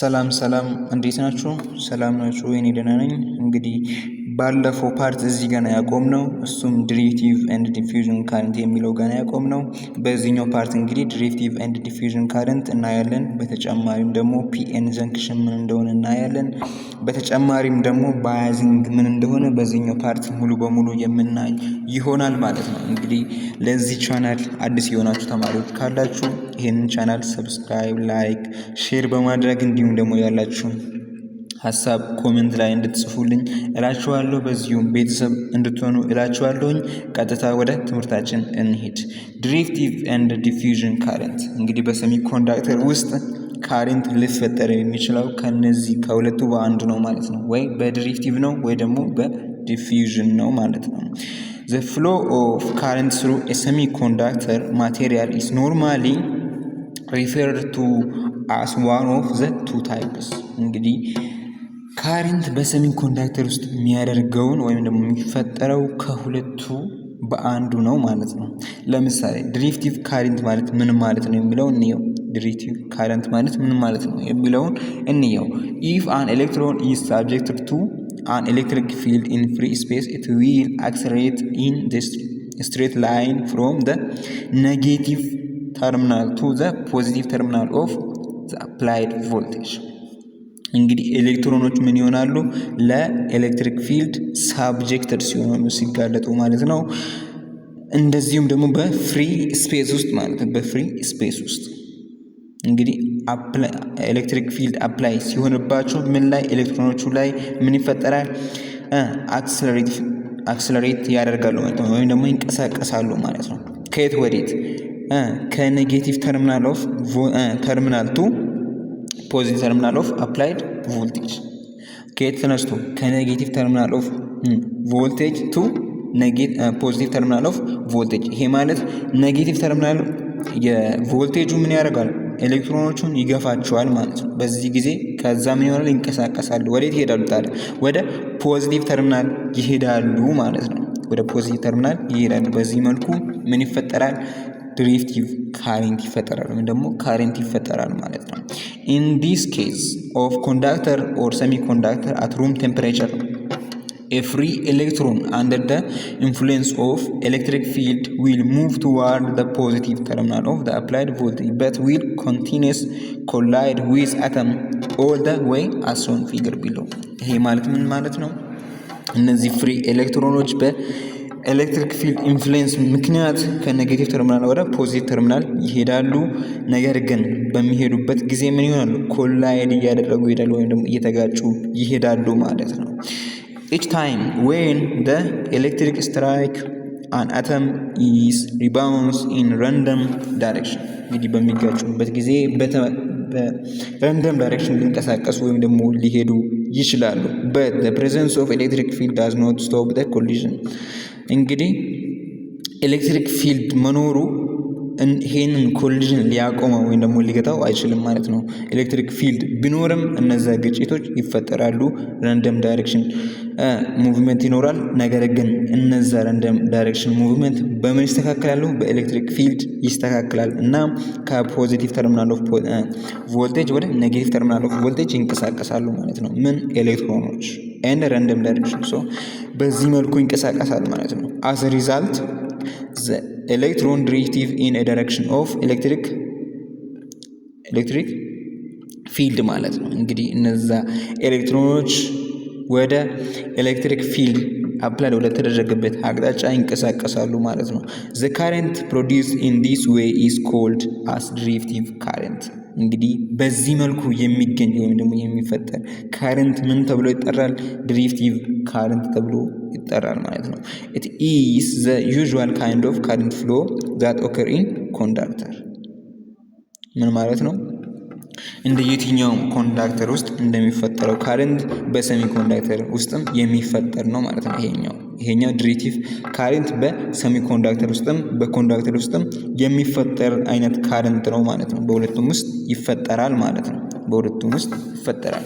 ሰላም ሰላም፣ እንዴት ናችሁ? ሰላም ናችሁ? እኔ ደህና ነኝ። እንግዲህ ባለፈው part እዚህ ገና ያቆምነው፣ እሱም driftive and diffusion current የሚለው ገና ያቆምነው። በዚህኛው part እንግዲህ driftive and diffusion current እናያለን። በተጨማሪም ደግሞ PN junction ምን እንደሆነ እናያለን። በተጨማሪም ደግሞ biasing ምን እንደሆነ በዚህኛው part ሙሉ በሙሉ የምናይ ይሆናል ማለት ነው። እንግዲህ ለዚህ ቻናል አዲስ የሆናችሁ ተማሪዎች ካላችሁ ይህንን channel subscribe፣ like፣ share በማድረግ እንዲሁም ደግሞ ያላችሁን ሀሳብ comment ላይ እንድትጽፉልኝ እላችኋለሁ። በዚሁም ቤተሰብ እንድትሆኑ እላችኋለሁኝ። ቀጥታ ወደ ትምህርታችን እንሂድ። Driftive and diffusion current። እንግዲህ በ semiconductor ውስጥ current ሊፈጠር የሚችለው ከነዚህ ከሁለቱ በአንዱ ነው ማለት ነው። ወይ በ driftive ነው ወይ ደግሞ በ diffusion ነው ማለት ነው። The flow of current through a semiconductor material is normally referred to as one of the two types። እንግዲህ current በ semiconductor ውስጥ የሚያደርገውን ወይም ደግሞ የሚፈጠረው ከሁለቱ በአንዱ ነው ማለት ነው። ለምሳሌ driftive current ማለት ምን ማለት ነው የሚለውን እንየው። Driftive current ማለት ምን ማለት ነው የሚለውን እንየው። If an electron is subjected to an electric field in free space, it will accelerate in straight line from the negative terminal to the positive terminal of the applied voltage። እንግዲህ ኤሌክትሮኖች ምን ይሆናሉ? ለ electric field subjected ሲሆኑ፣ ሲጋለጡ ማለት ነው። እንደዚሁም ደግሞ በ free space ውስጥ ማለት ነው። በ free space ውስጥ እንግዲህ electric field apply ሲሆንባቸው ምን ላይ፣ ኤሌክትሮኖቹ ላይ ምን ይፈጠራል? Accelerate ያደርጋሉ ማለት ነው፣ ወይም ደግሞ ይንቀሳቀሳሉ ማለት ነው። ከየት ወዴት? ከ negative terminal of terminal to positive terminal of applied voltage። ከየት ተነስቶ? ከ negative terminal of voltage to positive terminal of voltage። ይሄ ማለት negative terminal የ ቮልቴጁ ምን ያደርጋል? ኤሌክትሮኖቹን ይገፋቸዋል ማለት ነው። በዚህ ጊዜ ከዛ ምን ይሆናል? ይንቀሳቀሳሉ። ወዴት ይሄዳሉ ታዲያ? ወደ positive terminal ይሄዳሉ ማለት ነው። ወደ positive terminal ይሄዳሉ። በዚህ መልኩ ምን ይፈጠራል? Driftive current ይፈጠራል ወይም ደግሞ current ይፈጠራል ማለት ነው። In this case of conductor or semiconductor at room temperature, a free electron under the influence of electric field will move toward the positive terminal of the applied voltage but will continuous collide with atom all the way, as shown figure below። ይሄ ማለት ምን ማለት ነው? እነዚህ free ኤሌክትሮኖች በ electric field influence ምክንያት ከ negative terminal ወደ positive terminal ይሄዳሉ። ነገር ግን በሚሄዱበት ጊዜ ምን ይሆናሉ? Collide እያደረጉ ይሄዳሉ ወይም ደግሞ እየተጋጩ ይሄዳሉ ማለት ነው። Each time when the electric strike an atom is rebounds in random direction። እንግዲህ በሚጋጩበት ጊዜ በ random direction ሊንቀሳቀሱ ወይም ደግሞ ሊሄዱ ይችላሉ። But the presence of electric field does not stop the collision። እንግዲህ electric field መኖሩ ይሄንን collision ሊያቆመው ወይም ደግሞ ሊገታው አይችልም ማለት ነው። Electric field ቢኖርም እነዛ ግጭቶች ይፈጠራሉ። Random direction movement ይኖራል። ነገር ግን እነዛ random direction movement በምን ይስተካከላሉ? በ electric field ይስተካከላል እና ከ positive terminal of voltage ወደ negative terminal of voltage ይንቀሳቀሳሉ ማለት ነው። ምን ኤሌክትሮኖች and random direction፣ so በዚህ መልኩ ይንቀሳቀሳል ማለት ነው። As result, electron driftive in direction of electric field ማለት ነው። እንግዲህ እነዛ ኤሌክትሮኖች ወደ electric field apply ወደ ተደረገበት አቅጣጫ ይንቀሳቀሳሉ ማለት ነው። The current produced in this way is called as driftive current። እንግዲህ በዚህ መልኩ የሚገኝ ወይም ደግሞ የሚፈጠር current ምን ተብሎ ይጠራል? Driftive current ተብሎ ይጠራል ማለት ነው። It is the usual kind of current flow that occur in conductor። ምን ማለት ነው? እንደ የትኛውም conductor ውስጥ እንደሚፈጠረው current በ semiconductor ውስጥም የሚፈጠር ነው ማለት ነው። ይሄኛው driftive current በ semiconductor ውስጥም በ conductor ውስጥም የሚፈጠር አይነት current ነው ማለት ነው። በሁለቱም ውስጥ ይፈጠራል ማለት ነው። በሁለቱም ውስጥ ይፈጠራል።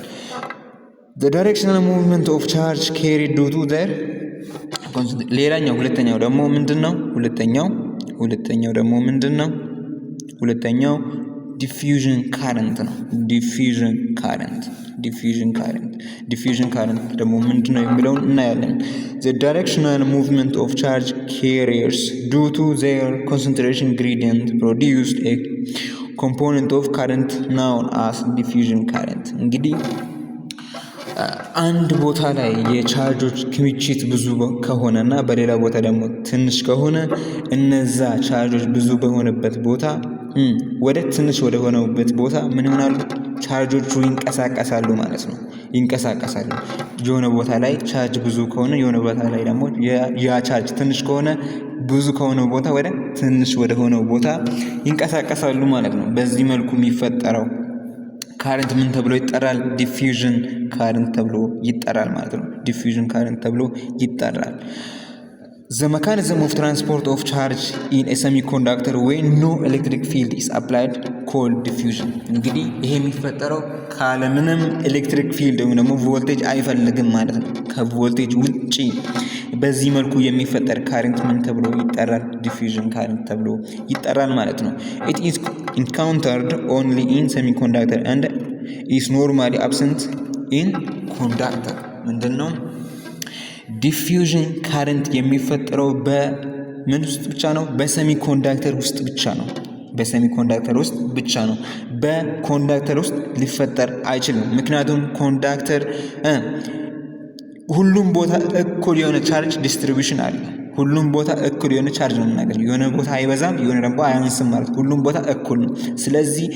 The directional movement of charge carried due to their ሌላኛው ሁለተኛው ደግሞ ምንድን ነው? ሁለተኛው ደግሞ ምንድን ነው? ሁለተኛው Diffusion current ነው። Diffusion current, diffusion current, diffusion current ደግሞ ምንድን ነው የሚለውን እናያለን። The directional movement of charge carriers due to their concentration gradient produced a component of current known as diffusion current። እንግዲህ አንድ ቦታ ላይ የ charge ኦች ክምችት ብዙ ከሆነ እና በሌላ ቦታ ደግሞ ትንሽ ከሆነ፣ እነዛ charge ኦች ብዙ በሆነበት ቦታ ወደ ትንሽ ወደ ሆነበት ቦታ ምን ይሆናሉ? Charge ኦቹ ይንቀሳቀሳሉ ማለት ነው። ይንቀሳቀሳሉ። የሆነ ቦታ ላይ charge ብዙ ከሆነ፣ የሆነ ቦታ ላይ ደግሞ ያ charge ትንሽ ከሆነ፣ ብዙ ከሆነው ቦታ ወደ ትንሽ ወደ ሆነው ቦታ ይንቀሳቀሳሉ ማለት ነው። በዚህ መልኩ የሚፈጠረው current ምን ተብሎ ይጠራል? Diffusion current ተብሎ ይጠራል ማለት ነው። Diffusion current ተብሎ ይጠራል። The mechanism of transport of charge in a semiconductor when no electric field is applied called diffusion። እንግዲህ ይሄ የሚፈጠረው ካለምንም electric field ወይም ደግሞ ቮልቴጅ አይፈልግም ማለት ነው። ከቮልቴጅ ውጪ በዚህ መልኩ የሚፈጠር current ምን ተብሎ ይጠራል? Diffusion current ተብሎ ይጠራል ማለት ነው። It is encountered only in semiconductor and is normally absent in conductor። ምንድን ነው? Diffusion current የሚፈጠረው በምን ውስጥ ብቻ ነው? በ semiconductor ውስጥ ብቻ ነው። በ semiconductor ውስጥ ብቻ ነው። በ conductor ውስጥ ሊፈጠር አይችልም። ምክንያቱም conductor ሁሉም ቦታ እኩል የሆነ charge distribution አለ። ሁሉም ቦታ እኩል የሆነ charge ነው የምናገኘው። የሆነ ቦታ አይበዛም፣ የሆነ ደግሞ አያንስም ማለት ሁሉም ቦታ እኩል ነው። ስለዚህ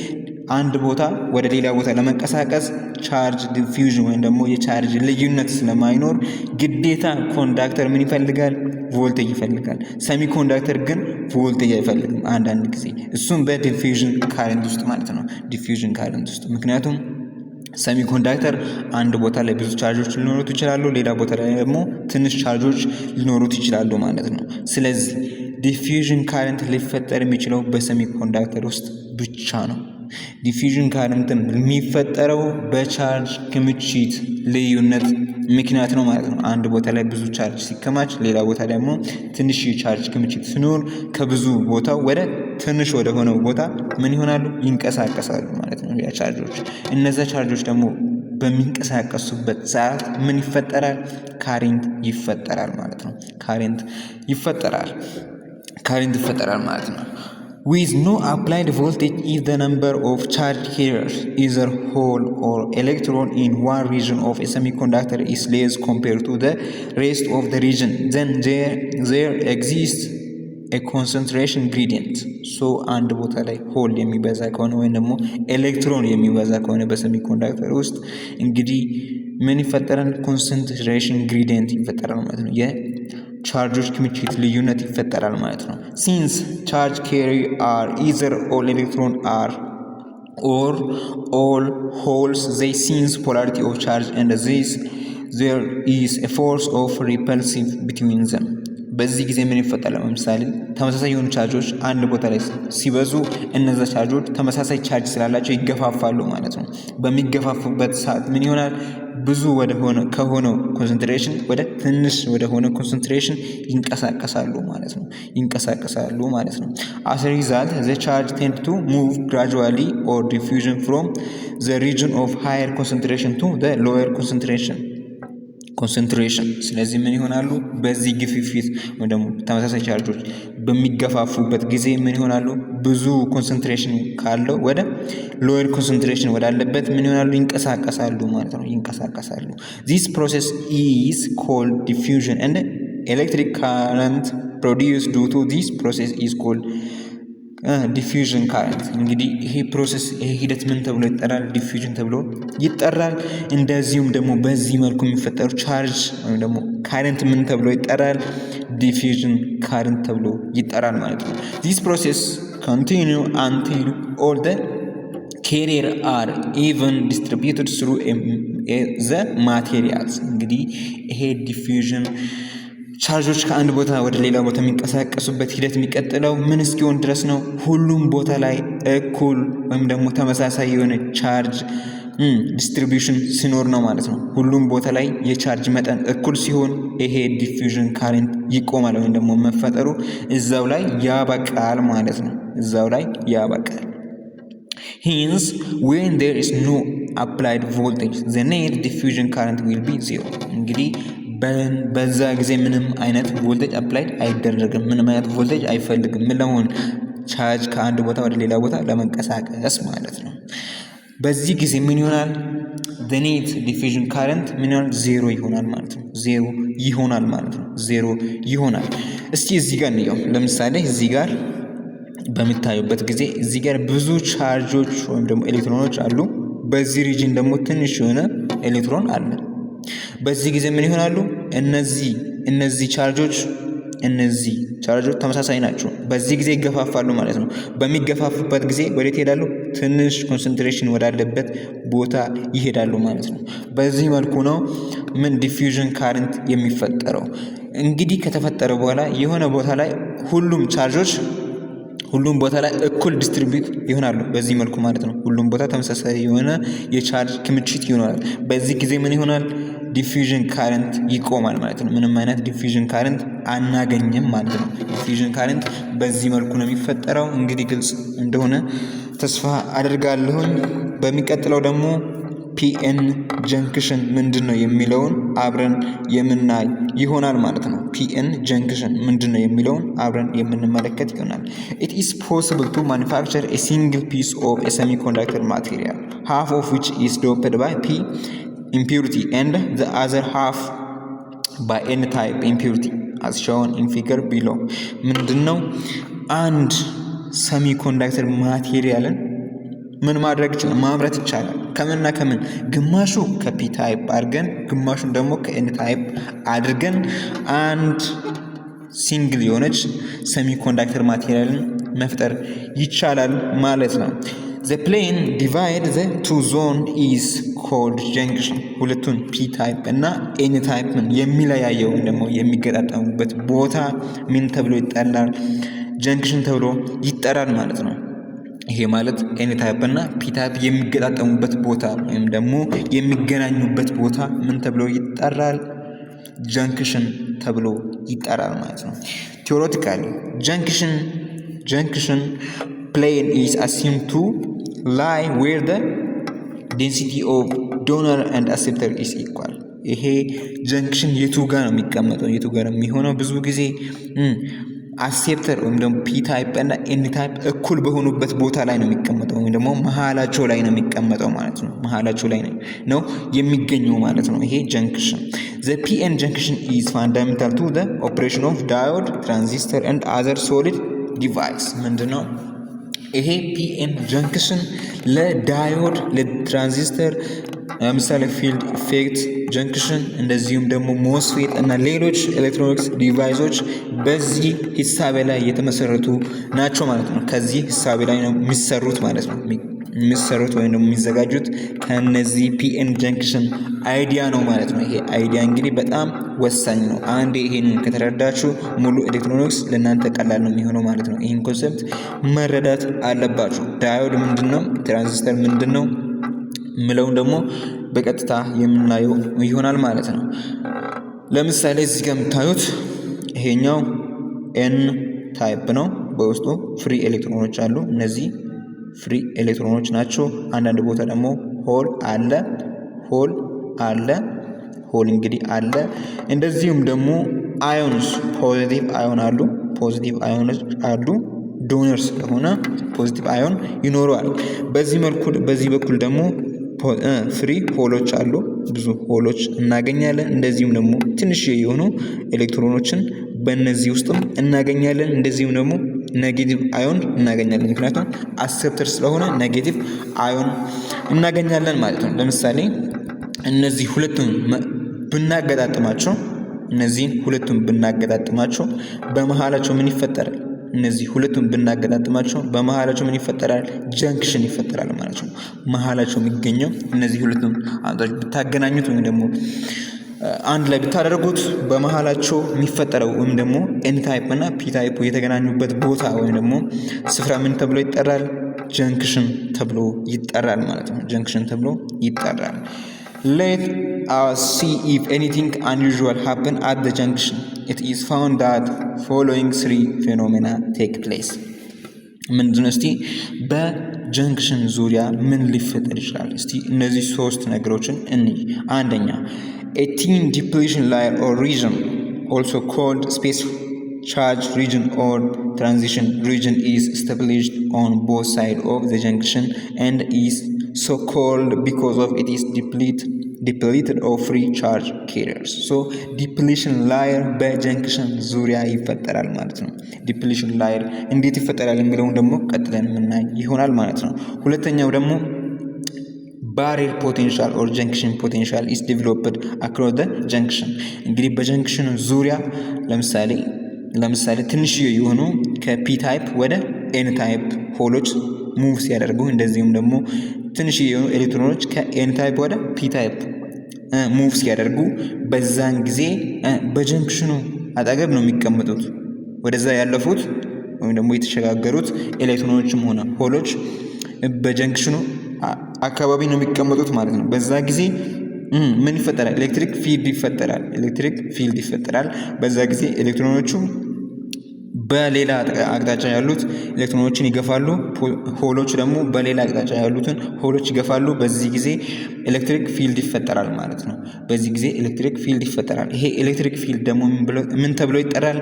አንድ ቦታ ወደ ሌላ ቦታ ለመንቀሳቀስ charge diffusion ወይም ደግሞ የ charge ልዩነት ስለማይኖር ግዴታ conductor ምን ይፈልጋል? ቮልቴጅ ይፈልጋል። Semiconductor ግን ቮልቴጅ አይፈልግም አንዳንድ ጊዜ፣ እሱም በ diffusion current ውስጥ ማለት ነው። Diffusion current ውስጥ፣ ምክንያቱም semiconductor አንድ ቦታ ላይ ብዙ charge ኦች ሊኖሩት ይችላሉ፣ ሌላ ቦታ ላይ ደግሞ ትንሽ charge ኦች ሊኖሩት ይችላሉ ማለት ነው። ስለዚህ diffusion current ሊፈጠር የሚችለው በ semiconductor ውስጥ ብቻ ነው። Diffusion current ም የሚፈጠረው በ charge ክምችት ልዩነት ምክንያት ነው ማለት ነው። አንድ ቦታ ላይ ብዙ charge ሲከማች፣ ሌላ ቦታ ደግሞ ትንሽ charge ክምችት ሲኖር ከብዙ ቦታው ወደ ትንሽ ወደ ሆነው ቦታ ምን ይሆናሉ? ይንቀሳቀሳሉ ማለት ነው ያ charge ኦች። እነዛ charge ኦች ደግሞ በሚንቀሳቀሱበት ሰዓት ምን ይፈጠራል? Current ይፈጠራል ማለት ነው። Current ይፈጠራል። Current ይፈጠራል ማለት ነው። With no applied voltage, if the number of charge carriers, either hole or electron, in one region of a semiconductor is less compared to the rest of the region, then there exists a concentration gradient. So አንድ ቦታ ላይ hole የሚበዛ ከሆነ ወይም ደግሞ ኤሌክትሮን የሚበዛ ከሆነ በ semiconductor ውስጥ እንግዲህ ምን ይፈጠራል? Concentration gradient ይፈጠራል ማለት ነው። የ charge ኦች ክምችት ልዩነት ይፈጠራል ማለት ነው። Since charge carrier are either all electron are or all holes, they sense polarity of charge and this there is a force of repulsive between them። በዚህ ጊዜ ምን ይፈጠራል? ለምሳሌ ተመሳሳይ የሆኑ charge ኦች አንድ ቦታ ላይ ሲበዙ እነዛ charge ኦች ተመሳሳይ charge ስላላቸው ይገፋፋሉ ማለት ነው። በሚገፋፉበት ሰዓት ምን ይሆናል? ብዙ ወደ ሆነ ከሆነው concentration ወደ ትንሽ ወደ ሆነ concentration ይንቀሳቀሳሉ ማለት ነው። ይንቀሳቀሳሉ ማለት ነው። As result, the charge tend to move gradually or diffusion from the region of higher concentration to the lower concentration። ስለዚህ ምን ይሆናሉ? በዚህ ግፊት ወይ ደግሞ ተመሳሳይ charge ኦች በሚገፋፉበት ጊዜ ምን ይሆናሉ? ብዙ concentration ካለው ወደ lower concentration ወዳለበት ምን ይሆናሉ? ይንቀሳቀሳሉ ማለት ነው። ይንቀሳቀሳሉ። This process is called diffusion and electric current produced due to this process is called diffusion current። እንግዲህ ይሄ process፣ ይሄ ሂደት ምን ተብሎ ይጠራል? Diffusion ተብሎ ይጠራል። እንደዚሁም ደግሞ በዚህ መልኩ የሚፈጠሩ charge ወይም ደግሞ current ምን ተብሎ ይጠራል? Diffusion current ተብሎ ይጠራል ማለት ነው። This process continue until all the carrier are even distributed through the materials። እንግዲህ ይሄ diffusion charge ኦች ከአንድ ቦታ ወደ ሌላ ቦታ የሚንቀሳቀሱበት ሂደት የሚቀጥለው ምን እስኪሆን ድረስ ነው? ሁሉም ቦታ ላይ እኩል ወይም ደግሞ ተመሳሳይ የሆነ charge distribution ሲኖር ነው ማለት ነው። ሁሉም ቦታ ላይ የ charge መጠን እኩል ሲሆን ይሄ diffusion current ይቆማል ወይም ደግሞ መፈጠሩ እዛው ላይ ያበቃል ማለት ነው። እዛው ላይ ያበቃል። Hence, when there is no applied voltage, the net diffusion current will be zero። እንግዲህ በዛ ጊዜ ምንም አይነት voltage applied አይደረግም። ምንም አይነት ቮልቴጅ አይፈልግም። ምን ለመሆን? Charge ከአንድ ቦታ ወደ ሌላ ቦታ ለመንቀሳቀስ ማለት ነው። በዚህ ጊዜ ምን ይሆናል? Net diffusion current ምን ይሆናል? ዜሮ ይሆናል ማለት ነው። ዜሮ ይሆናል ማለት ነው። ዜሮ ይሆናል። እስቲ እዚህ ጋር እንየው። ለምሳሌ እዚህ ጋር በምታዩበት ጊዜ እዚህ ጋር ብዙ ቻርጆች ወይም ደግሞ ኤሌክትሮኖች አሉ። በዚህ region ደግሞ ትንሽ የሆነ ኤሌክትሮን አለ። በዚህ ጊዜ ምን ይሆናሉ? እነዚህ ቻርጆች ተመሳሳይ ናቸው። በዚህ ጊዜ ይገፋፋሉ ማለት ነው። በሚገፋፉበት ጊዜ ወዴት ይሄዳሉ? ትንሽ concentration ወዳለበት ቦታ ይሄዳሉ ማለት ነው። በዚህ መልኩ ነው ምን diffusion current የሚፈጠረው። እንግዲህ ከተፈጠረ በኋላ የሆነ ቦታ ላይ ሁሉም ቻርጆች ሁሉም ቦታ ላይ እኩል distribute ይሆናሉ። በዚህ መልኩ ማለት ነው። ሁሉም ቦታ ተመሳሳይ የሆነ የ charge ክምችት ይኖራል። በዚህ ጊዜ ምን ይሆናል? Diffusion current ይቆማል ማለት ነው። ምንም አይነት diffusion current አናገኝም ማለት ነው። Diffusion current በዚህ መልኩ ነው የሚፈጠረው። እንግዲህ ግልጽ እንደሆነ ተስፋ አደርጋለሁኝ። በሚቀጥለው ደግሞ PN junction ምንድን ነው የሚለውን አብረን የምናይ ይሆናል ማለት ነው። PN junction ምንድን ነው የሚለውን አብረን የምንመለከት ይሆናል። It is possible to manufacture a single piece of a semiconductor material, half of which is doped by P impurity and the other half by N type impurity, as shown in figure below። ምንድን ነው? አንድ semiconductor material ን ምን ማድረግ ይችላል? ማምረት ይቻላል። ከምንና ከምን? ግማሹ ከ P type አድርገን ግማሹን ደግሞ ከ N type አድርገን አንድ single የሆነች semiconductor material ን መፍጠር ይቻላል ማለት ነው። The plane divide the two zone is called junction። ሁለቱን P type እና N type ን የሚለያየው ወይም ደግሞ የሚገጣጠሙበት ቦታ ምን ተብሎ ይጠራል? Junction ተብሎ ይጠራል ማለት ነው። ይሄ ማለት N type እና P type የሚገጣጠሙበት ቦታ ወይም ደግሞ የሚገናኙበት ቦታ ምን ተብሎ ይጠራል? Junction ተብሎ ይጠራል ማለት ነው። Theoretically, junction plane is assumed to lie where the density of donor and acceptor is equal። ይሄ junction የቱ ጋር ነው የሚቀመጠው? የቱ ጋር ነው የሚሆነው? ብዙ ጊዜ acceptor ወይም ደግሞ P type እና N type እኩል በሆኑበት ቦታ ላይ ነው የሚቀመጠው ወይም ደግሞ መሀላቸው ላይ ነው የሚቀመጠው ማለት ነው። መሀላቸው ላይ ነው የሚገኘው ማለት ነው። ይሄ junction, the PN junction, is fundamental to the operation of diode, transistor and other solid device። ምንድን ነው ይሄ PN junction? ለ diode፣ ለ transistor፣ ለምሳሌ field effect junction፣ እንደዚሁም ደግሞ MOSFET እና ሌሎች electronics device ኦች በዚህ ሂሳብ ላይ የተመሰረቱ ናቸው ማለት ነው። ከዚህ ሂሳብ ላይ ነው የሚሰሩት ማለት ነው። የሚሰሩት ወይም ደግሞ የሚዘጋጁት ከነዚህ PN junction idea ነው ማለት ነው። ይሄ idea እንግዲህ በጣም ወሳኝ ነው። አንዴ ይሄንን ከተረዳችሁ ሙሉ ኤሌክትሮኒክስ ለእናንተ ቀላል ነው የሚሆነው ማለት ነው። ይህን concept መረዳት አለባችሁ። Diode ምንድን ነው? ትራንዚስተር ምንድን ነው? ምለውን ደግሞ በቀጥታ የምናየው ይሆናል ማለት ነው። ለምሳሌ እዚህ ጋር የምታዩት ይሄኛው N type ነው። በውስጡ free ኤሌክትሮኖች አሉ። እነዚህ free ኤሌክትሮኖች ናቸው። አንዳንድ ቦታ ደግሞ hole አለ፣ hole አለ፣ hole እንግዲህ አለ። እንደዚሁም ደግሞ ions፣ positive ion አሉ፣ positive ion ኦች አሉ። Donor ስለሆነ positive ion ይኖረዋል። በዚህ መልኩ በዚህ በኩል ደግሞ free hole ኦች አሉ። ብዙ hole ኦች እናገኛለን። እንደዚሁም ደግሞ ትንሽ የሆኑ ኤሌክትሮኖችን በእነዚህ ውስጥም እናገኛለን። እንደዚሁም ደግሞ negative ion እናገኛለን። ምክንያቱም acceptor ስለሆነ negative ion እናገኛለን ማለት ነው። ለምሳሌ እነዚህን ሁለቱን ብናገጣጥማቸው በመሃላቸው ምን ይፈጠራል? እነዚህ ሁለቱን ብናገጣጥማቸው በመሃላቸው ምን ይፈጠራል? Junction ይፈጠራል ማለት ነው። መሃላቸው የሚገኘው እነዚህ ሁለቱን ብታገናኙት ወይም ደግሞ አንድ ላይ ብታደርጉት በመሃላቸው የሚፈጠረው ወይም ደግሞ N type እና P type የተገናኙበት ቦታ ወይም ደግሞ ስፍራ ምን ተብሎ ይጠራል? Junction ተብሎ ይጠራል ማለት ነው። Junction ተብሎ ይጠራል። Let us see if anything unusual happen at the junction. It is found that following three phenomena take place። ምንድነው? እስቲ በ junction ዙሪያ ምን ሊፈጠር ይችላል? እስቲ እነዚህ ሶስት ነገሮችን እንይ። አንደኛ፣ a thin depletion layer or region, also called space charge region or transition region, is established on both sides of the junction and is so called because of it is depleted of free charge carriers. So depletion layer በ junction ዙሪያ ይፈጠራል ማለት ነው። Depletion layer እንዴት ይፈጠራል የሚለውን ደግሞ ቀጥለን የምናይ ይሆናል ማለት ነው። ሁለተኛው ደግሞ barrier potential or junction potential is developed across the junction። እንግዲህ በ junction ኑ ዙሪያ ለምሳሌ ትንሽዬ የሆኑ ከ P type ወደ N type hole ኦች move ሲያደርጉ፣ እንደዚሁም ደግሞ ትንሽዬ የሆኑ ኤሌክትሮኖች ከ N type ወደ P type move ሲያደርጉ በዛን ጊዜ በ junction ኑ አጠገብ ነው የሚቀመጡት። ወደዛ ያለፉት ወይም ደግሞ የተሸጋገሩት ኤሌክትሮኖችም ሆነ hole ኦች በ junction ኑ አካባቢ ነው የሚቀመጡት ማለት ነው። በዛ ጊዜ ምን ይፈጠራል? Electric field ይፈጠራል። Electric field ይፈጠራል። በዛ ጊዜ ኤሌክትሮኖቹ በሌላ አቅጣጫ ያሉት ኤሌክትሮኖችን ይገፋሉ። Hole ኦች ደግሞ በሌላ አቅጣጫ ያሉትን hole ኦች ይገፋሉ። በዚህ ጊዜ electric field ይፈጠራል ማለት ነው። በዚህ ጊዜ electric field ይፈጠራል። ይሄ electric field ደግሞ ምን ተብሎ ይጠራል?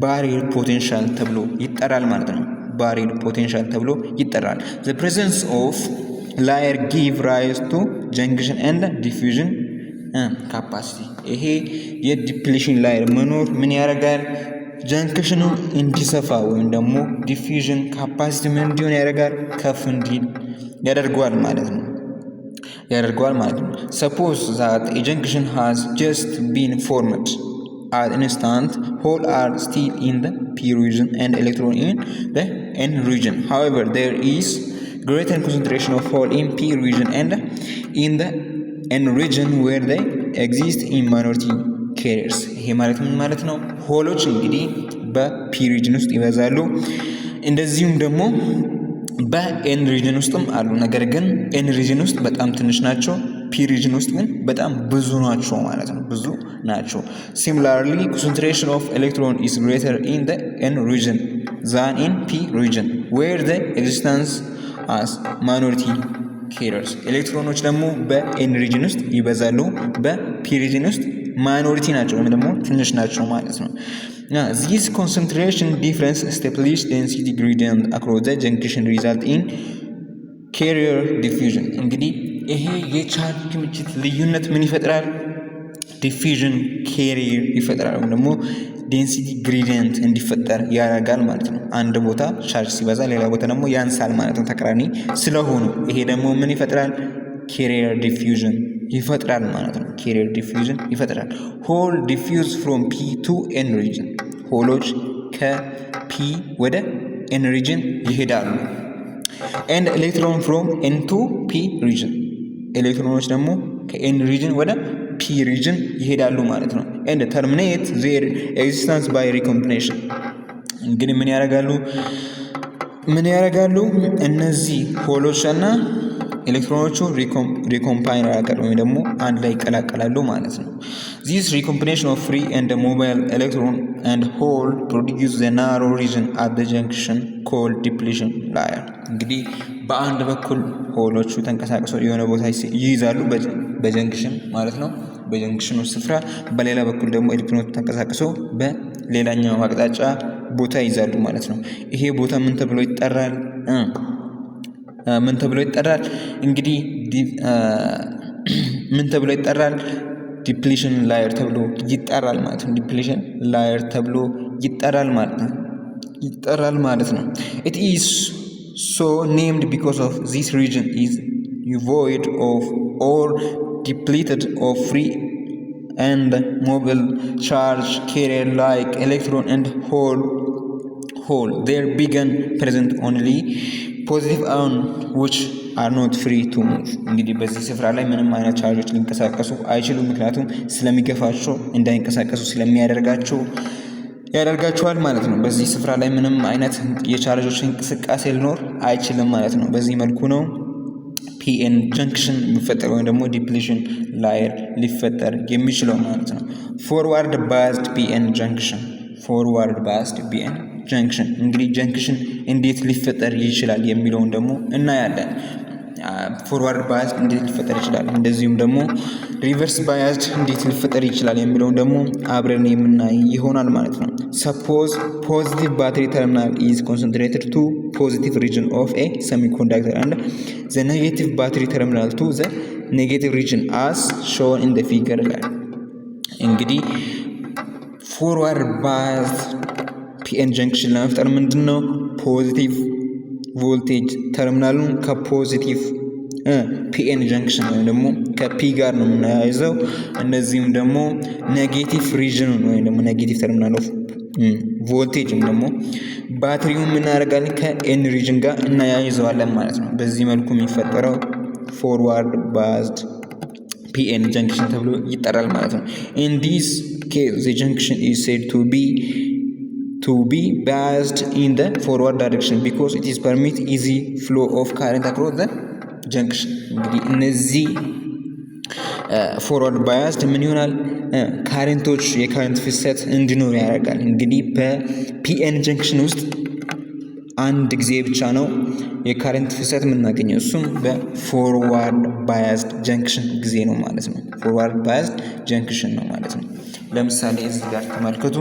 Barrier potential ተብሎ ይጠራል ማለት ነው። Barrier potential ተብሎ ይጠራል። The presence of layer give rise to junction and diffusion capacity። ይሄ የ depletion layer መኖር ምን ያደርጋል? Junction ኑ እንዲሰፋ ወይም ደግሞ diffusion capacity ምን እንዲሆን ያደርጋል? ከፍ እንዲል ያደርገዋል ማለት ነው። Suppose that a junction has just been formed. At instant, hole are still in the P region and electron in the N region. However, there is greater concentration of hole in P region and in the N region, where they exist in minority carriers። ይሄ ማለት ምን ማለት ነው? Hole ኦች እንግዲህ በ P region ውስጥ ይበዛሉ፣ እንደዚሁም ደግሞ በ N region ውስጥም አሉ። ነገር ግን N region ውስጥ በጣም ትንሽ ናቸው። P region ውስጥ ግን በጣም ብዙ ናቸው ማለት ነው። ብዙ ናቸው። Similarly, concentration of electron is greater in the N region than in P region, where the existence as minority carriers። ኤሌክትሮኖች ደግሞ በ N region ውስጥ ይበዛሉ፣ በ P region ውስጥ minority ናቸው ወይም ደግሞ ትንሽ ናቸው ማለት ነው። This concentration difference establish density gradient across the junction, result in carrier diffusion። እንግዲህ ይሄ የ charge ክምችት ልዩነት ምን ይፈጥራል? Diffusion carrier ይፈጥራል ወይም ደግሞ density gradient እንዲፈጠር ያደርጋል ማለት ነው። አንድ ቦታ charge ሲበዛ ሌላ ቦታ ደግሞ ያንሳል ማለት ነው፣ ተቃራኒ ስለሆኑ። ይሄ ደግሞ ምን ይፈጥራል? Carrier diffusion ይፈጥራል ማለት ነው። Carrier diffusion ይፈጥራል። Hole diffuse from P to N region። Hole ኦች ከ P ወደ N region ይሄዳሉ። And electron from N to P region። ኤሌክትሮኖች ደግሞ ከ N region ወደ P region ይሄዳሉ ማለት ነው። And terminate their existence by recombination። እንግዲህ ምን ያደርጋሉ? ምን ያደርጋሉ? እነዚህ hole ኦች እና ኤሌክትሮኖቹ recombine ያደርጋሉ ወይም ደግሞ አንድ ላይ ይቀላቀላሉ ማለት ነው። This recombination of free and mobile electron and hole produce the narrow region at the junction called depletion layer። እንግዲህ በአንድ በኩል hole ኦቹ ተንቀሳቅሰው የሆነ ቦታ ይይዛሉ በ junction ማለት ነው፣ በ junction ኑ ስፍራ። በሌላ በኩል ደግሞ ኤሌክትሮኖቹ ተንቀሳቅሰው በሌላኛው አቅጣጫ ቦታ ይይዛሉ ማለት ነው። ይሄ ቦታ ምን ተብሎ ይጠራል? ምን ተብሎ ይጠራል? እንግዲህ ምን ተብሎ ይጠራል? Depletion layer ተብሎ ይጠራል ማለት ነው። Depletion layer ተብሎ ይጠራል ማለት ነው። It is so named because of this region is void of or depleted of free and mobile charge carrier like electron and hole, there being present only positive ion, which are not free to move። እንግዲህ በዚህ ስፍራ ላይ ምንም አይነት charge ኦች ሊንቀሳቀሱ አይችሉም። ምክንያቱም ስለሚገፋቸው፣ እንዳይንቀሳቀሱ ስለሚያደርጋቸው ያደርጋቸዋል ማለት ነው። በዚህ ስፍራ ላይ ምንም አይነት የ charge ኦች እንቅስቃሴ ሊኖር አይችልም ማለት ነው። በዚህ መልኩ ነው PN junction የሚፈጠር ወይም ደግሞ depletion layer ሊፈጠር የሚችለው ማለት ነው። Forward biased PN junction. Forward biased PN Junction እንግዲህ junction እንዴት ሊፈጠር ይችላል የሚለውን ደግሞ እናያለን። Forward biased እንዴት ሊፈጠር ይችላል፣ እንደዚሁም ደግሞ reverse biased እንዴት ሊፈጠር ይችላል የሚለውን ደግሞ አብረን የምናይ ይሆናል ማለት ነው። Suppose positive battery terminal is concentrated to positive region of a semiconductor and the negative battery terminal to the negative region as shown in the figure ይላል። እንግዲህ forward biased PN junction ለመፍጠር ምንድን ነው positive voltage terminal ኡን ከ positive PN junction ወይም ደግሞ ከ P ጋር ነው የምናያይዘው። እንደዚሁም ደግሞ negative region ኑን ወይም ደግሞ negative terminal of voltage ደግሞ ባትሪውን የምናደርጋለን ከ N region ጋር እናያይዘዋለን ማለት ነው። በዚህ መልኩ የሚፈጠረው forward biased PN junction ተብሎ ይጠራል ማለት ነው። In this case, the junction is said to be biased in the forward direction because it is permit easy flow of current across the junction። እንግዲህ እነዚህ forward biased ምን ይሆናል? Current ኦች የ current ፍሰት እንዲኖር ያደርጋል። እንግዲህ በ PN junction ውስጥ አንድ ጊዜ ብቻ ነው የ current ፍሰት የምናገኘው፣ እሱም በ forward biased junction ጊዜ ነው ማለት ነው። Forward biased junction ነው ማለት ነው። ለምሳሌ እዚህ ጋር ተመልከቱ።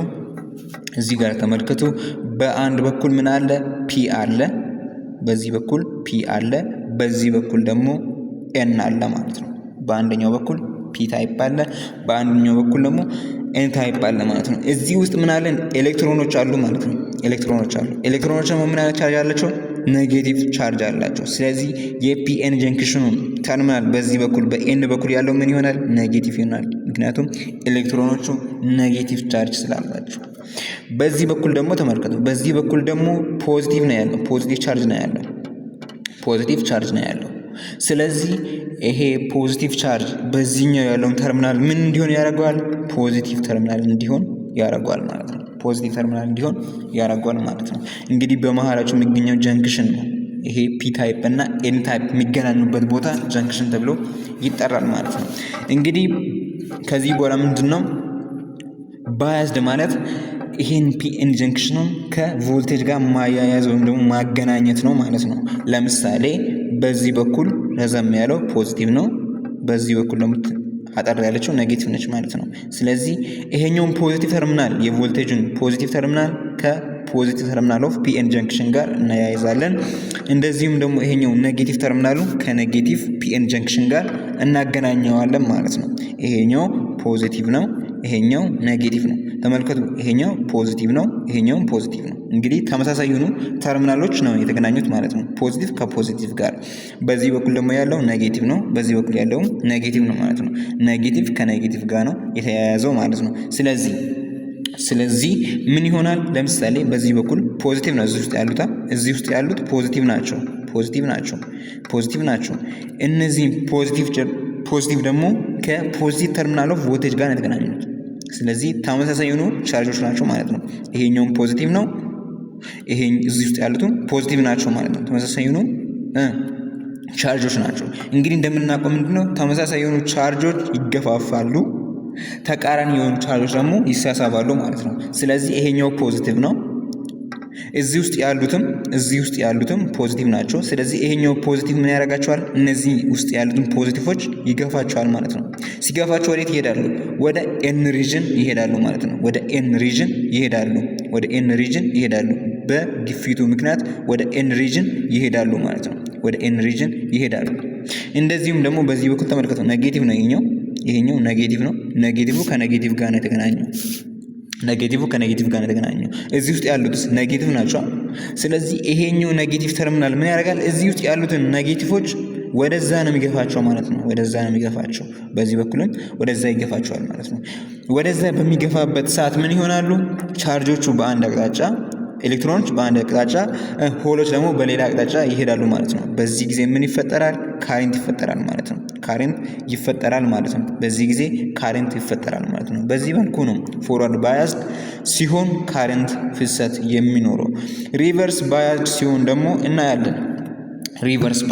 እዚህ ጋር ተመልከቱ። በአንድ በኩል ምን አለ? P አለ። በዚህ በኩል P አለ። በዚህ በኩል ደግሞ N አለ ማለት ነው። በአንደኛው በኩል P type አለ፣ በአንደኛው በኩል ደግሞ N type አለ ማለት ነው። እዚህ ውስጥ ምን አለን? ኤሌክትሮኖች አሉ ማለት ነው። ኤሌክትሮኖች አሉ። ኤሌክትሮኖች ደግሞ ምን አይነት charge አላቸው? Negative charge አላቸው። ስለዚህ የ PN junction ኑ terminal በዚህ በኩል በ N በኩል ያለው ምን ይሆናል? Negative ይሆናል። ምክንያቱም ኤሌክትሮኖቹ negative charge ስላላቸው። በዚህ በኩል ደግሞ ተመልከቱ። በዚህ በኩል ደግሞ positive ነው ያለው። Positive charge ነው ያለው። Positive charge ነው ያለው። ስለዚህ ይሄ positive charge በዚህኛው ያለውን ተርሚናል ምን እንዲሆን ያደርገዋል? Positive terminal እንዲሆን ያደርገዋል ማለት ነው። Positive terminal እንዲሆን ያደርገዋል ማለት ነው። እንግዲህ በመሀላቸው የሚገኘው junction ነው። ይሄ P type እና N type የሚገናኙበት ቦታ junction ተብሎ ይጠራል ማለት ነው። እንግዲህ ከዚህ በኋላ ምንድን ነው biased ማለት? ይሄን PN junction ኑን ከ ቮልቴጅ ጋር ማያያዝ ወይም ደግሞ ማገናኘት ነው ማለት ነው። ለምሳሌ በዚህ በኩል ረዘም ያለው positive ነው፣ በዚህ በኩል ደግሞ አጠር ያለችው negative ነች ማለት ነው። ስለዚህ ይሄኛውን positive terminal የ voltage ኡን positive terminal ከ positive terminal of PN junction ጋር እናያይዛለን። እንደዚሁም ደግሞ ይሄኛው negative terminal ኡ ከ negative PN junction ጋር እናገናኘዋለን ማለት ነው። ይሄኛው positive ነው፣ ይሄኛው negative ነው። ተመልከቱ፣ ይሄኛው positive ነው፣ ይሄኛውም positive ነው። እንግዲህ ተመሳሳይ የሆኑ ተርሚናሎች ነው የተገናኙት ማለት ነው። Positive ከ positive ጋር። በዚህ በኩል ደግሞ ያለው negative ነው፣ በዚህ በኩል ያለው negative ነው ማለት ነው። Negative ከ negative ጋር ነው የተያያዘው ማለት ነው። ስለዚህ ምን ይሆናል? ለምሳሌ በዚህ በኩል positive ነው እዚህ ውስጥ ያሉት፣ እዚህ ውስጥ ያሉት positive ናቸው፣ positive ናቸው፣ positive ናቸው። እነዚህ positive ደግሞ ከ positive terminal of voltage ጋር ነው የተገናኙት። ስለዚህ ተመሳሳይ የሆኑ charge ኦች ናቸው ማለት ነው። ይሄኛውም positive ነው፣ ይሄ እዚህ ውስጥ ያሉትም positive ናቸው ማለት ነው። ተመሳሳይ የሆኑ charge ኦች ናቸው። እንግዲህ እንደምናውቀው ምንድነው ተመሳሳይ የሆኑ charge ኦች ይገፋፋሉ፣ ተቃራኒ የሆኑ charge ኦች ደግሞ ይሳሳባሉ ማለት ነው። ስለዚህ ይሄኛው positive ነው። እዚህ ውስጥ ያሉትም positive ናቸው። ስለዚህ ይሄኛው positive ምን ያደርጋቸዋል? እነዚህ ውስጥ ያሉትን positive ኦች ይገፋቸዋል ማለት ነው። ሲገፋቸው ወዴት ይሄዳሉ? ወደ N region ይሄዳሉ ማለት ነው። ወደ N region ይሄዳሉ። ወደ N region ይሄዳሉ። በግፊቱ ምክንያት ወደ N region ይሄዳሉ ማለት ነው። ወደ N region ይሄዳሉ። እንደዚሁም ደግሞ በዚህ በኩል ተመልከቱ። Negative ነው ይሄኛው፣ ይሄኛው negative ነው። Negative ከ negative ጋር ነው የተገናኘው። Negative ከ negative ጋር ነው የተገናኘው። እዚህ ውስጥ ያሉት negative ናቸው። ስለዚህ ይሄኛው negative terminal ምን ያደርጋል? እዚህ ውስጥ ያሉትን negative ኦች ወደዛ ነው የሚገፋቸው ማለት ነው። ወደዛ ነው የሚገፋቸው። በዚህ በኩልም ወደዛ ይገፋቸዋል ማለት ነው። ወደዛ በሚገፋበት ሰዓት ምን ይሆናሉ? Charge ኦቹ በአንድ አቅጣጫ፣ ኤሌክትሮኖች በአንድ አቅጣጫ፣ hole ኦች ደግሞ በሌላ አቅጣጫ ይሄዳሉ ማለት ነው። በዚህ ጊዜ ምን ይፈጠራል? Current ይፈጠራል ማለት ነው። Current ይፈጠራል ማለት ነው። በዚህ ጊዜ current ይፈጠራል ማለት ነው። በዚህ መልኩ ነው forward biased ሲሆን current ፍሰት የሚኖረው። Reverse biased ሲሆን ደግሞ እናያለን። Reverse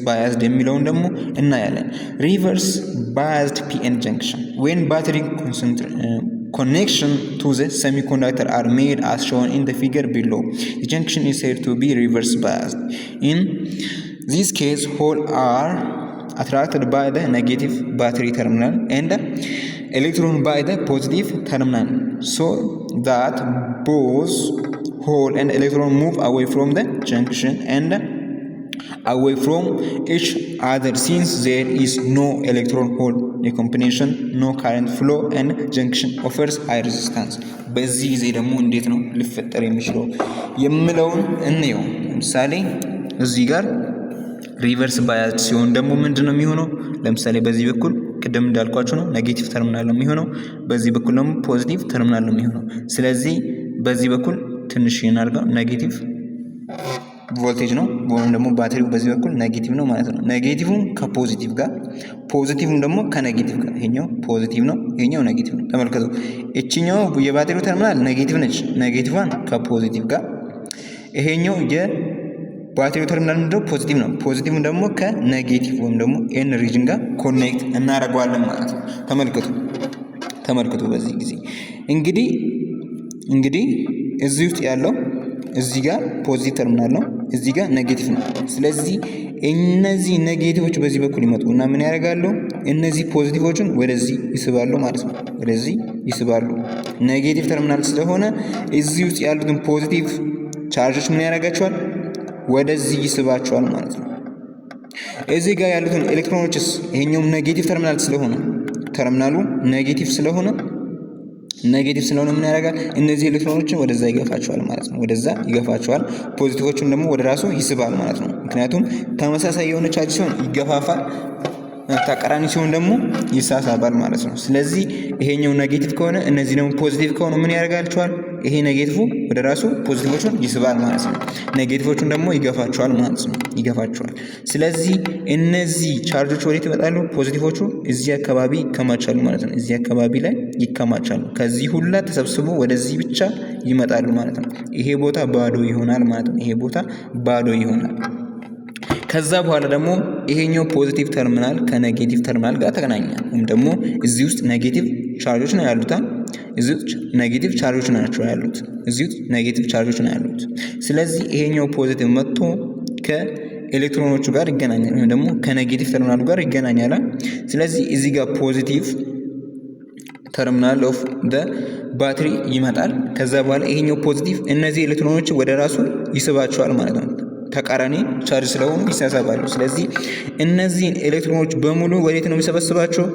biased የሚለውን ደግሞ እናያለን። Reverse biased PN junction when battery connection to the semiconductor are made as shown in the figure below. The junction is said to be reverse biased. In this case, hole are attracted by the negative battery terminal and electron by the positive terminal, so that both hole and electron move away from the junction and away from each other. Since there is no electron hole recombination, no current flow and junction offers high resistance። በዚህ ጊዜ ደግሞ እንዴት ነው ሊፈጠር የሚችለው የምለውን እንየው። ለምሳሌ እዚህ ጋር reverse biased ሲሆን ደግሞ ምንድን ነው የሚሆነው? ለምሳሌ በዚህ በኩል ቅድም እንዳልኳችሁ ነው negative terminal ነው የሚሆነው። በዚህ በኩል ደግሞ positive terminal ነው የሚሆነው። ስለዚህ በዚህ በኩል ትንሽ እናድርገው፣ negative voltage ነው ወይም ደግሞ ባትሪው በዚህ በኩል negative ነው ማለት ነው። Negative ከ positive ጋር፣ positive ም ደግሞ ከ negative ጋር። ይሄኛው positive ነው፣ ይሄኛው negative ነው። ተመልከቱ፣ እችኛው የባትሪው terminal negative ነች። Negative ን ከ positive ጋር፣ ይሄኛው የባትሪው ተርሚናል ምንድነው? Positive ነው። Positive ን ደግሞ ከ negative ወይም ደግሞ N region ጋር connect እናደርገዋለን ማለት ነው። ተመልከቱ፣ ተመልከቱ። በዚህ ጊዜ እንግዲህ እዚህ ውስጥ ያለው እዚህ ጋር positive terminal ነው፣ እዚህ ጋር negative ነው። ስለዚህ እነዚህ negative ኦች በዚህ በኩል ይመጡ እና ምን ያደርጋሉ? እነዚህ positive ኦችን ወደዚህ ይስባሉ ማለት ነው። ወደዚህ ይስባሉ። Negative terminal ስለሆነ እዚህ ውስጥ ያሉትን positive charge ኦች ምን ያደርጋቸዋል? ወደዚህ ይስባቸዋል ማለት ነው። እዚህ ጋር ያሉትን ኤሌክትሮኖችስ ይሄኛውም negative terminal ስለሆነ፣ terminal ኡ negative ስለሆነ ምን ያደርጋል? እነዚህ ኤሌክትሮኖችን ወደዛ ይገፋቸዋል ማለት ነው። ወደዛ ይገፋቸዋል። Positive ኦቹን ደግሞ ወደ ራሱ ይስባል ማለት ነው። ምክንያቱም ተመሳሳይ የሆነ charge ሲሆን ይገፋፋል፣ ተቃራኒ ሲሆን ደግሞ ይሳሳባል ማለት ነው። ስለዚህ ይሄኛው negative ከሆነ፣ እነዚህ ደግሞ positive ከሆኑ ምን ያደርጋቸዋል? ይሄ negative ወደ ራሱ positive ኦቹን ይስባል ማለት ነው። Negative ኦቹን ደግሞ ይገፋቸዋል ማለት ነው። ይገፋቸዋል። ስለዚህ እነዚህ charge ኦች ወዴት ይመጣሉ? Positive ኦቹ እዚህ አካባቢ ይከማቻሉ ማለት ነው። እዚህ አካባቢ ላይ ይከማቻሉ። ከዚህ ሁላ ተሰብስቦ ወደዚህ ብቻ ይመጣሉ ማለት ነው። ይሄ ቦታ ባዶ ይሆናል ማለት ነው። ይሄ ቦታ ባዶ ይሆናል። ከዛ በኋላ ደግሞ ይሄኛው positive terminal ከ negative terminal ጋር ተገናኘ። ወይም ደግሞ እዚህ ውስጥ negative charge ኦች ነው ያሉት። እዚህ ውስጥ negative charge ኦች ናቸው ያሉት። እዚህ ውስጥ negative charge ኦች ነው ያሉት። ስለዚህ ይሄኛው positive መጥቶ ከኤሌክትሮኖቹ ጋር ይገናኛል፣ ወይም ደግሞ ከ negative terminal ኡ ጋር ይገናኛል። ስለዚህ እዚህ ጋር positive terminal of the battery ይመጣል። ከዛ በኋላ ይሄኛው positive እነዚህ ኤሌክትሮኖች ወደ ራሱ ይስባቸዋል ማለት ነው። ተቃራኒ charge ስለሆኑ ይሳሳባሉ። ስለዚህ እነዚህን ኤሌክትሮኖች በሙሉ ወዴት ነው የሚሰበስባቸው?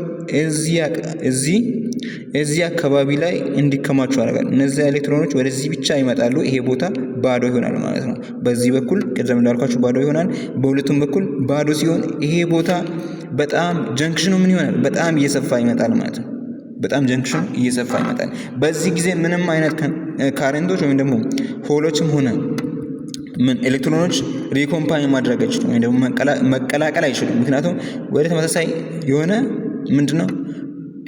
እዚህ አካባቢ ላይ እንዲከማቹ ያደርጋል። እነዚህ ኤሌክትሮኖች ወደዚህ ብቻ ይመጣሉ። ይሄ ቦታ ባዶ ይሆናል ማለት ነው። በዚህ በኩል ቅድም እንዳልኳችሁ ባዶ ይሆናል። በሁለቱም በኩል ባዶ ሲሆን ይሄ ቦታ በጣም junction ኑ ምን ይሆናል? በጣም እየሰፋ ይመጣል ማለት ነው። በጣም junction ኑ እየሰፋ ይመጣል። በዚህ ጊዜ ምንም አይነት current ኦች ወይም ደግሞ hole ኦችም ሆነ ምን ኤሌክትሮኖች recombine ማድረግ አይችሉም ወይም ደግሞ መቀላቀል አይችሉም። ምክንያቱም ወደ ተመሳሳይ የሆነ ምንድነው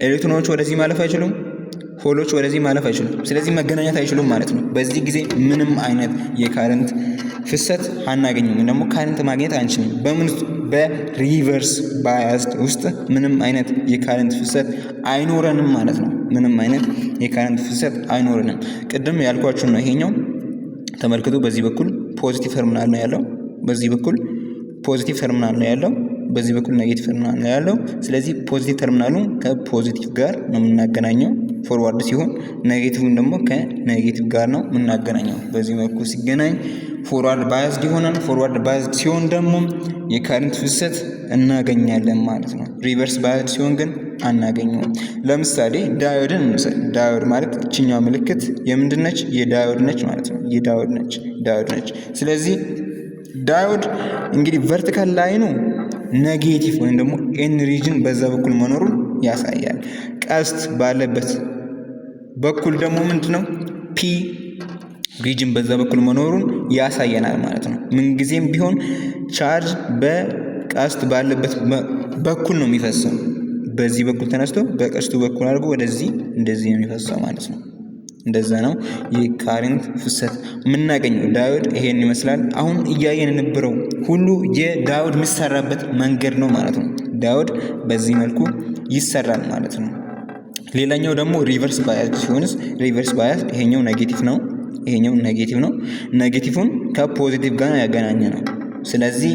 ኤሌክትሮኖች ወደዚህ ማለፍ አይችሉም፣ hole ኦች ወደዚህ ማለፍ አይችሉም። ስለዚህ መገናኘት አይችሉም ማለት ነው። በዚህ ጊዜ ምንም አይነት የ current ፍሰት አናገኝም ወይም ደግሞ current ማግኘት አንችልም። በምን ውስጥ? በ reverse biased ውስጥ ምንም አይነት የ current ፍሰት አይኖረንም ማለት ነው። ምንም አይነት የ current ፍሰት አይኖረንም። ቅድም ያልኳችሁ ነው ይሄኛው፣ ተመልክቱ። በዚህ በኩል positive terminal ነው ያለው። በዚህ በኩል positive terminal ነው ያለው። በዚህ በኩል negative terminal ነው ያለው። ስለዚህ positive terminal ኡን ከ positive ጋር ነው የምናገናኘው forward ሲሆን፣ negative ን ደግሞ ከ negative ጋር ነው የምናገናኘው። በዚህ መልኩ ሲገናኝ forward biased ይሆናል። Forward biased ሲሆን ደግሞ የ current ፍሰት እናገኛለን ማለት ነው። Reverse biased ሲሆን ግን አናገኘውም። ለምሳሌ diode ን እንውሰድ። Diode ማለት እችኛዋ ምልክት የምንድን ነች? የ diode ነች ማለት ነው። የ diode ነች፣ diode ነች። ስለዚህ diode እንግዲህ vertical line ኑ negative ወይም ደግሞ N region በዛ በኩል መኖሩን ያሳያል። ቀስት ባለበት በኩል ደግሞ ምንድን ነው? P region በዛ በኩል መኖሩን ያሳየናል ማለት ነው። ምንጊዜም ቢሆን charge በቀስት ባለበት በኩል ነው የሚፈሰው። በዚህ በኩል ተነስቶ በቀስቱ በኩል አድርጎ ወደዚህ እንደዚህ ነው የሚፈሰው ማለት ነው። እንደዛ ነው የ current ፍሰት የምናገኘው። Diode ይሄን ይመስላል። አሁን እያየን የነበረው ሁሉ የ diode የሚሰራበት መንገድ ነው ማለት ነው። Diode በዚህ መልኩ ይሰራል ማለት ነው። ሌላኛው ደግሞ reverse bias ሲሆንስ፣ reverse bias ይሄኛው negative ነው፣ ይሄኛው negative ነው። Negative ን ከ positive ጋር ያገናኘ ነው። ስለዚህ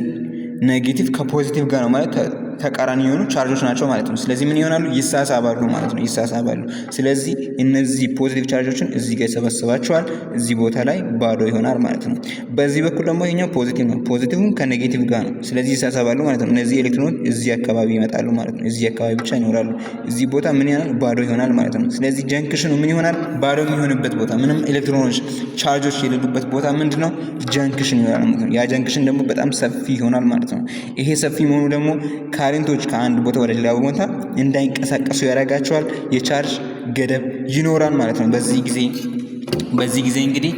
negative ከ positive ጋር ነው ማለት ተቃራኒ የሆኑ charge ኦች ናቸው ማለት ነው። ስለዚህ ምን ይሆናሉ? ይሳሳባሉ ማለት ነው። ይሳሳባሉ። ስለዚህ እነዚህ positive charge ኦችን እዚህ ጋር ይሰበስባቸዋል። እዚህ ቦታ ላይ ባዶ ይሆናል ማለት ነው። በዚህ በኩል ደግሞ ይሄኛው positive ነው። Positive ከ negative ጋር ነው። ስለዚህ ይሳሳባሉ ማለት ነው። እነዚህ ኤሌክትሮኖች እዚህ አካባቢ ይመጣሉ ማለት ነው። እዚህ አካባቢ ብቻ ይኖራሉ። እዚህ ቦታ ምን ይሆናል? ባዶ ይሆናል ማለት ነው። ስለዚህ junction ኑ ምን ይሆናል? ባዶ የሚሆንበት ቦታ፣ ምንም ኤሌክትሮኖች charge ኦች የሌሉበት ቦታ ምንድን ነው? Junction ይሆናል ማለት ነው። ያ junction ደግሞ በጣም ሰፊ ይሆናል ማለት ነው። ይሄ ሰፊ መሆኑ ደግሞ current ኦች ከአንድ ቦታ ወደ ሌላ ቦታ እንዳይንቀሳቀሱ ያደርጋቸዋል። የ charge ገደብ ይኖራል ማለት ነው። በዚህ ጊዜ እንግዲህ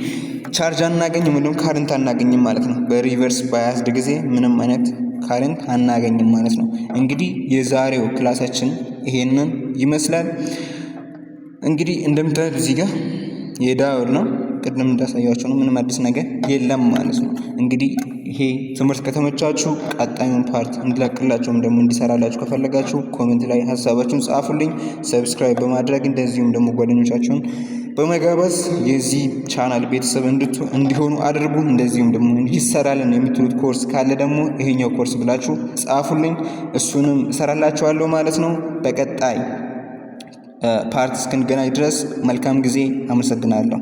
charge አናገኝም ወይም current አናገኝም ማለት ነው። በ reverse biased ጊዜ ምንም አይነት current አናገኝም ማለት ነው። እንግዲህ የዛሬው class ኣችን ይሄንን ይመስላል። እንግዲህ እንደምታዩት እዚህ ጋር የ diode ነው። ቅድም እንዳሳያችሁ ነው። ምንም አዲስ ነገር የለም ማለት ነው። እንግዲህ ይሄ ትምህርት ከተመቻችሁ፣ ቀጣዩን part እንድለቅላችሁም ደግሞ እንዲሰራላችሁ ከፈለጋችሁ comment ላይ ሀሳባችሁን ጻፉልኝ። Subscribe በማድረግ እንደዚሁም ደግሞ ጓደኞቻችሁን በመጋበዝ የዚህ ቻናል ቤተሰብ እንዲሆኑ አድርጉ። እንደዚሁም ደግሞ ይሰራልን የምትሉት ኮርስ ካለ ደግሞ ይሄኛው ኮርስ ብላችሁ ጻፉልኝ። እሱንም እሰራላችኋለሁ ማለት ነው። በቀጣይ part እስክንገናኝ ድረስ መልካም ጊዜ። አመሰግናለሁ።